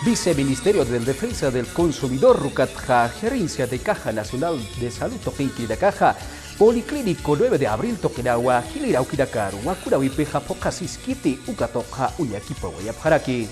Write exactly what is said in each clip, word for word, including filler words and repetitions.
Viceministerio del Defensa del Consumidor ukatxa Gerencia de Caja Nacional de Salud tuqinkirinakaxa Policlínico nueve de abril tuqinawa jilïr awkinakaru wakunawimpixa phuqhasiskiti uka tuqxa uñakipawayapxaraki.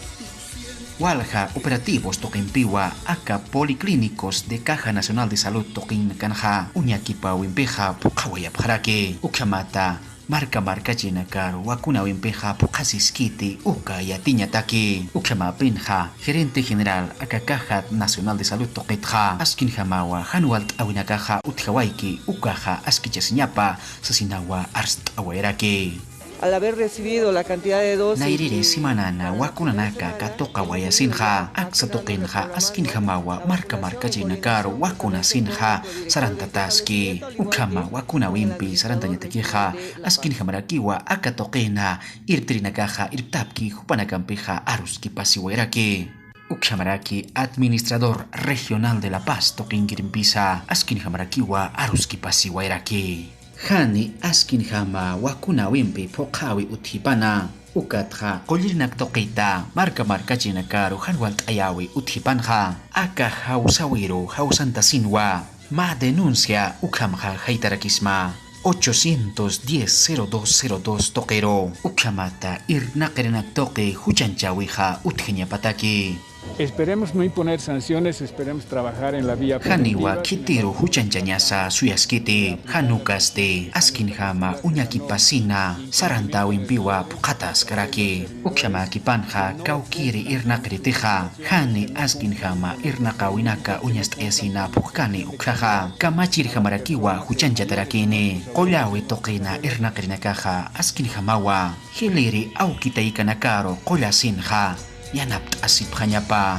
Walja operativos tuqimpiwa aka Policlínicos de Caja Nacional de Salud tuqinkanxa uñakipawimpixa phuqhawayapxaraki. Ukhamata marka markachirinakaru wakunawimpixa phuqhasiskiti uka yatiñataki. Ukhamapinxa gerente general aka Caja Nacional de Salud tuqitxa askinjamawa jan walt'äwinakaxa utjawayki ukaxa askichasiñapa sasinawa arst'awayaraki. Al haber recibido la cantidad de dosis. Nayrïri simanana wakunanaka katuqawayasinxa, aksa tuqinxa askinjamawa marka markachirinakaru wakunasinxa sarantataski. Ukhama wakunawimpi sarantañatakixa, askinjamarakiwa aka tuqina irptirinakaxa irptapki jupanakampixa aruskipasiwayaraki. Ukhamaraki Administrador Regional de La Paz tuqinkirimpisa askinjamarakiwa aruskipasiwayaraki. Jani askinjama wakunawimpi phuqhäwi utjipana, ukatxa qullirinak tuqita marka markachirinakaru jan walt'ayäwi utjipanxa, aka jawsawiru jawsantasinwa mä denuncia ukhamxa jaytarakisma ochocientos diez cero dos cero dos tuqiru. Ukhamata irnaqirinak tuqi juchanchäwixa utjañapataki. Esperemos no imponer sanciones, esperemos trabajar en la vía preventiva. Janiwa khitiru juchanchañasa suyaskiti, jan ukasti askinjama uñakipasina sarantäwimpiwa phuqhataskaraki. Ukhamakipanxa kawkïri irnaqiritixa, jani askinjama irnaqäwinaka uñast'ayasina phuqkani ukkhaxa. Kamachirjamarakiwa juchanchatarakini, qulläwi tuqina irnaqirinakaxa askinjamawa jilïri awki taykanakaru qullasinxa yanapt'asipxañapa.